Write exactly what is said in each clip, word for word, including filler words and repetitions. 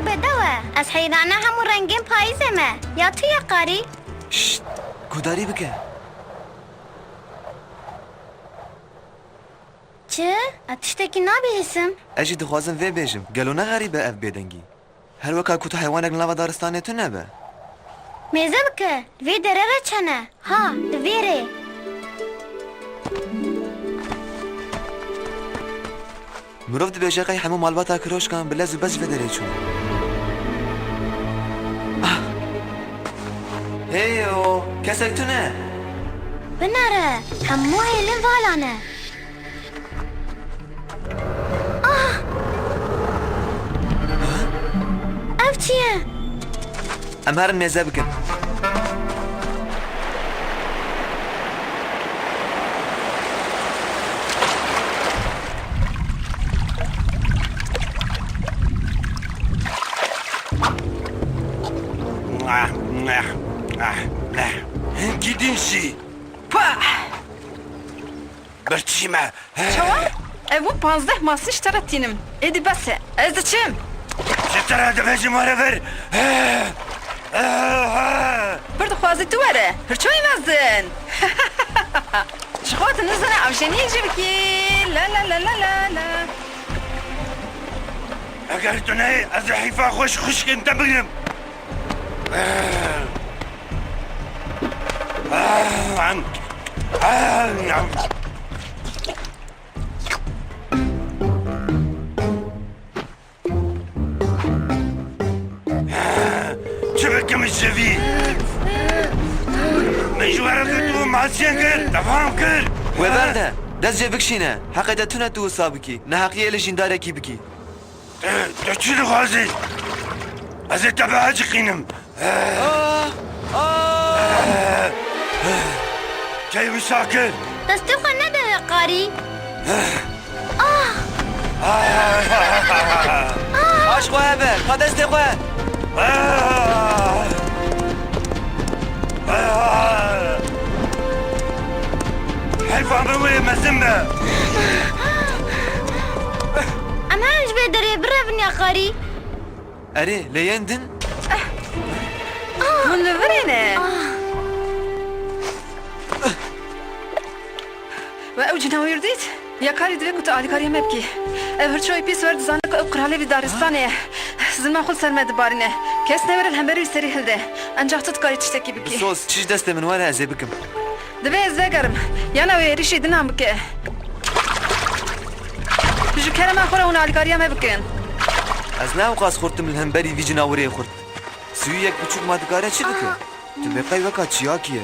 Bedew e. Ez heyrana hemû rengên payîzê me. Ya tu Yakarî? Şşt! Guhdarî bike. Çi? Ez tiştekî nabihîsim. Ez jî dixwazim vê bêjim. Gelo ne xerîb e ev bêdengî? Her weka ku tu heywanek li nava daristanê tune be. Mêze bike, li vê derê re çene. Ha, li vê rê. Mirov dibêje qey hemû malbata Kiroşkan bi lez û bez ji vê derê çûn. Ah! Hey o, kesek tune. Binere, hemû hêlin vala ne. Ah! Ev çi ye? Em herin mêze bikin. Hinkî din jî. Pah! Birçî me. Çawa? Ev bû panzdeh masî ji te re tînim. Êdî bes e. Ez diçim. Ji te re dibêjim were vir. Pir dixwazî tu were. Hirçoyê mezin. Ji xwe tu nizane avjeniyek jî bikî. La la la la la la. Eger tu neyê, ez ê hîfa xwe ji xwişkên te bigrim. Çi bikim ji vî? Min ji we re got û masiye kir, te fam kir. We berde, dest jê bikişîne. Heqê te tune tu wisa bikî. Neheqiyê li jîndarekî bikî. Tu, tu çi dixwazî? Ez ê te biaciqînim. Ah! Ah! Key wisa kir? Destê xwe nede Yakarî. Ah! Ah! Aş xwe hebe, xwe destê xwe. Ah! Ah! Heyfa min wê mezin be. Em herin ji vê derê birevin Yakarî. Erê, lê yên din? Hûn li virê ne? We ew cinawêr dît? Yakarî divê ku tu alîkariya me bikî. Ev hirçoyê pîs wer dizane ku ew qiralê vî daristanê ye. Zilma xwe li ser me dibarîne. Kes newere li hemberî wî serî hilde. Encax tu dikarî tiştekî bikî. Soz, çi ji destê min were ez ê bikim. Divê ez vegerim. Yana wê êrîşî dinan bike. Ji kerema xwe re hûn alîkariya me bikin. Ez ne ewqas xurt im li hemberî vî cinawirê xurt. Suyî yek biçûk ma dikare çi bike? Tu bê qey weka çiyakî ye.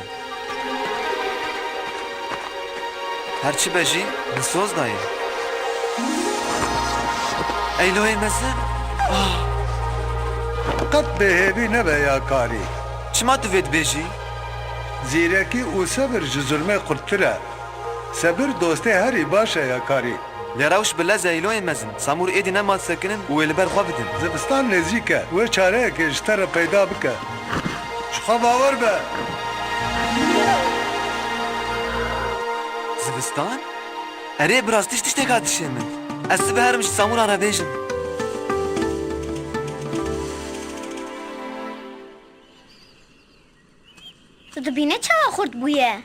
Her çi be jî, min soz daye. Eyloyê mezin. Ah! Qet bêhêvî nebe Yakarî. Çima tu vê dibêjî? Zîrekî û sebir ji zulmê qurttir e. Sebir dostê herî baş e Yakarî. Lê rewş bi lez e Eyloyê mezin. Samûr êdî nema disekinin û wê li ber xwe bidin. Zivistan nêzîk e. Wê çareyekê ji te re peyda bike. Ji xwe bawer be. Zivistan? Erê, bi rastî ji tişteka dişê min. Ez sibe herim ji Samûran re bêjim. Tu dibîne çawa xurt bûye?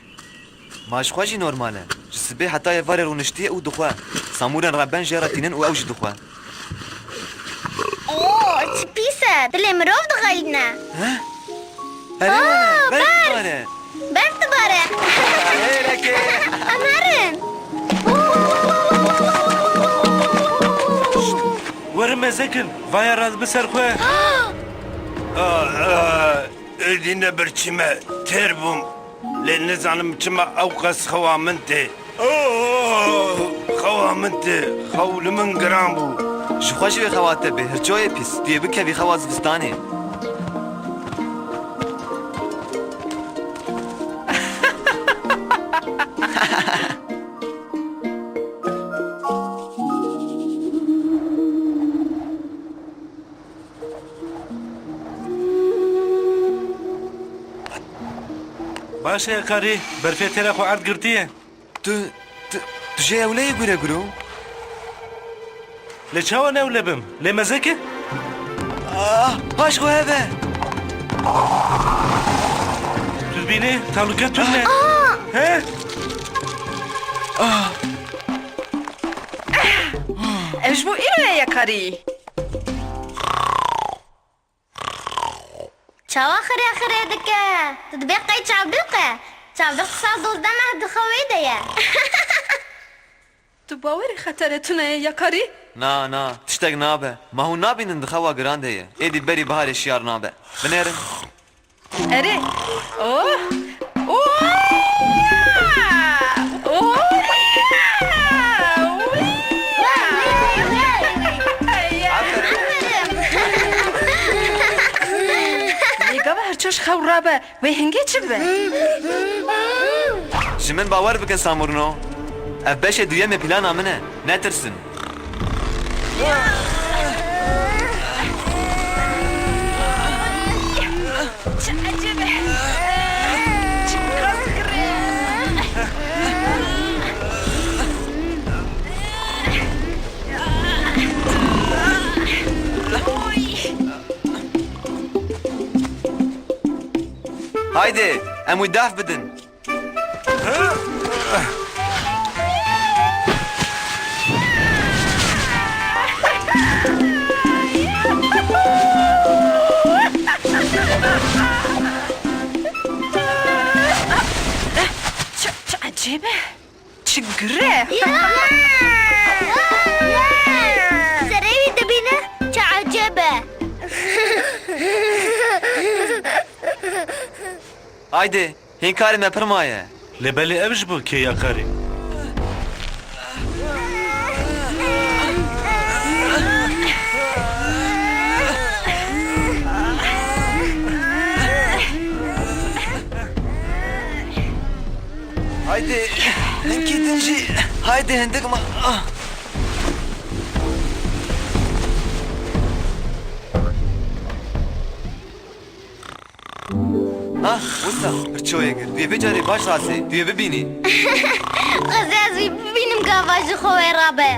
Ma ji xwe jî normal e. Ji sibê heta êvarê rûniştiye û dixwe. Samûrên reben jê re tînin û ew jî dixwe. Oh, çi pîs e. Dilê mirov dixelîne. He? Erê, aa, berf, berf dibare. Berf dibare. Erê, leke. Em herin. Werin mezekin. Vaya rast bi ser xwe. Ah, ah. Êdî ne birçî me, têr bûm. Lê nizanim çima ewqas xewa min tê. Oh, xewa min tê. Xew li min giran bû. Ji xwe ji wê xewa te bê, hirçoyê pîs. Tu yê bikevî xewa zivistanê. Baş e, karî, berfê têra xwe erd girtiye. Tu, tu, tu jê ewle yî gure guro? Lê çawa ne ewle bim? Lê mezek e? Ah, paş xwe hebe. Tu dibînî, tehlûke tune. He? Ah. Ev ji bo îro ye, Yakarî. Çawa xirê xirê dike? Tu dibê qey çavdûq e? Çavdûq sal dozdeh meh di xewê de ye. Tu bawerî xeterê tune ye, Yakarî? Na, na, tiştek nabe. Ma hûn nabînin di xewa giran de ye. Êdî berî biharê şiyar nabe. Binêrin. Erê. Oh. Oh. Oh. Aferin. Lê gava her çaş xew rabe. Wê hingê çi bibe? Ji min bawer bikin, Samurno. Ev beşê duyemê plana min e. Netirsin. Çi ecêb e. Çi qas gir e. Oy. Haydi, em wî def bidin. Çi, çi ecêb e. Çi gir e? Serê wî dibîne, çi ecêb e. Haydi, hîn karê me pir maye. Lê belê ev ji bo kê, Yakarî? Haydi, hinkî din jî. Haydi, hindik ma. Ah. Ah, wisa, pirçoyê gir. Tu yê vê carê baş rasê, tu yê bibînî. Xwezê ez wî bibînim gava ji xwe wê rabe.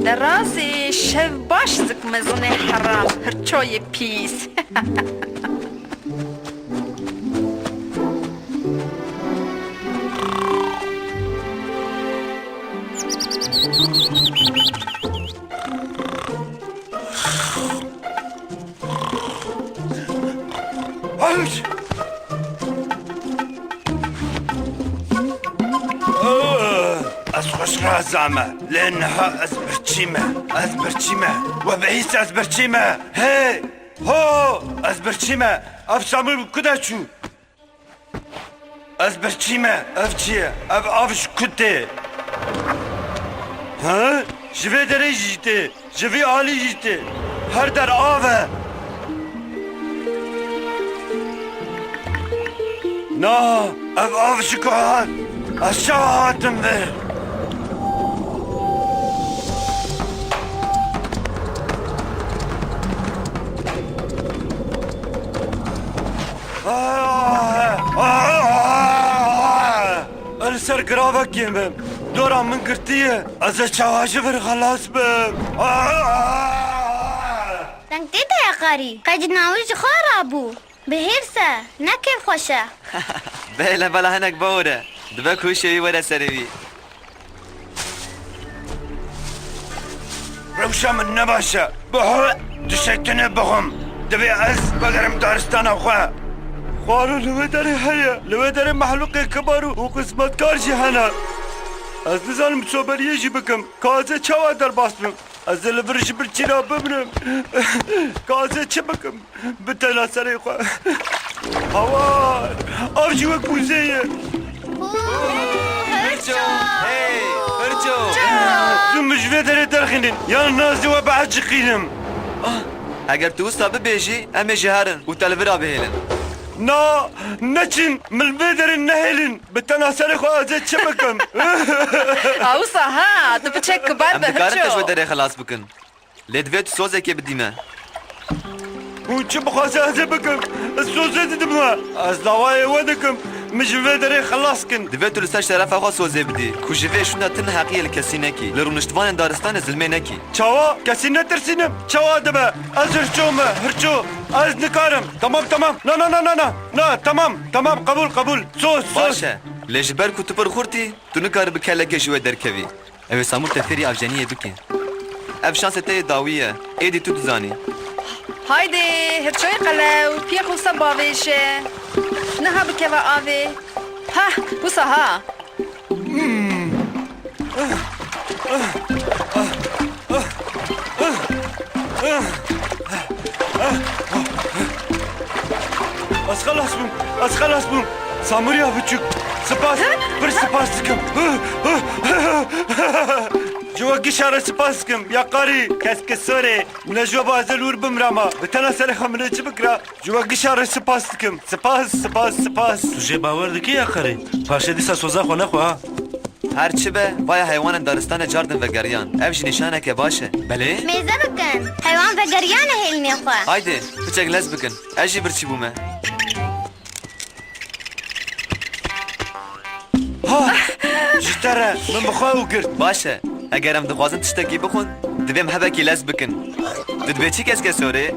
Derazê şev baş zik mezûnê heram, pirçoyê pîs. Ez xweş razame, lê niha ez birçî me. Ez birçî me. We bihîst ez birçî me. Hey! Ho! Ez birçî me. Ev Samir bi ku de çû? Ez birçî me. Ev çi ye? Ev av ji ku tê? Ha? Ji vê derê jî tê. Ji vî alî jî tê. Her der av e. Na, ev av ji ku hat? Ez çawa hatim vir? Ez li ser giravekê me. Dora min girtiye. Ez ê çawa ji vir xelas bim? Deng tê te Yakarî. Qey cina wî ji xwe rabû. Bihêrs e, ne kêfxweş e. Bêle bela hinek bawr e. Dibe ku hişê wî were serê wî. Rewşa min ne baş e. Biho, dişektinê bixwim. Divê ez vegerim daristana xwe. Xwaro li wê derê heye. Li wê derê mehluqê kibar û, û xizmetkar jî hene. Ez nizanim soberiyê jî bikim. Ka ez ê çawa derbas bim? Ez ê li vir ji birçî re bimrim. Ka ez ê çi bikim? Bi tena serê xwe. Hawar! Av jî wek wizê ye. Pirço! Hey! Pirço! Tu min ji vê derê derxînin, yan na ez ê we bieciqînim. Ah, eger tu wisa bibêjî, em ê ji herin û te li vira bihêlin. Na, neçin, min li vê derê nehêlin. Bi tena serê xwe ez ê çi bikim? A wisa ha, tu piçek kibar be, Em dikarin te ji wê derê xelas bikin. Lê divê tu sozekê bidî me. Hûn çi bixwaze ez ê bikim. Ez sozê didim we. Ez dawayê we dikim. Min ji vê derê xelas kin. Divê tu li ser şerefa xwe sozê bidî, ku ji vê şûna tu neheqiyê li kesî nekî, li rûniştvanên daristanê zilmê nekî. Çawa? Kesî netirsînim? Çawa dibe? Ez hirço me, hirço. Ez nikarim. Tamam, tamam. Na, na, na, na, na. Na, tamam, tamam, qebûl, qebûl. Soz, soz. Baş e. Lê ji ber ku tu pir xurt î, tu nikaribî kelekê ji wê derkevî. Ew ê Samûr te fêrî avjeniyê bike. Ev şansê te yê dawî ye. Êdî tu dizanî. Haydi, hirçoyê qelew, piyê xwe wisa bavêje. Niha bikeve avê. Hah, wisa ha. Ez xelas bûm, ez xelas bûm. Samuriya biçûk, spas, pir spas dikim. Ji we gişa re spas dikim, ya qarî, keske sorê. Min ji we ba ez ê li wir bimrama. Bi tena serê xwe min ê çi bikira? Ji we gişa re spas dikim. Spas, spas, spas. Tu jê bawer dikî ya qarî? Paşê dîsa soza xwe nexwe ha. Her çi be, vaya heywanên daristanê cardin vegeriyan. Ev jî nîşaneke baş e. Belê? Mêze bikin. Heywan vegeriyane hêlmê xwe. Haydi, piçek lez bikin. Ez jî birçî bûme. Ha! Ji te re, min bi xwe ew girt. Baş e. Eger em dixwazin tiştekî bixwin, divê em hebekî lez bikin. Tu dibê çi keske sorê?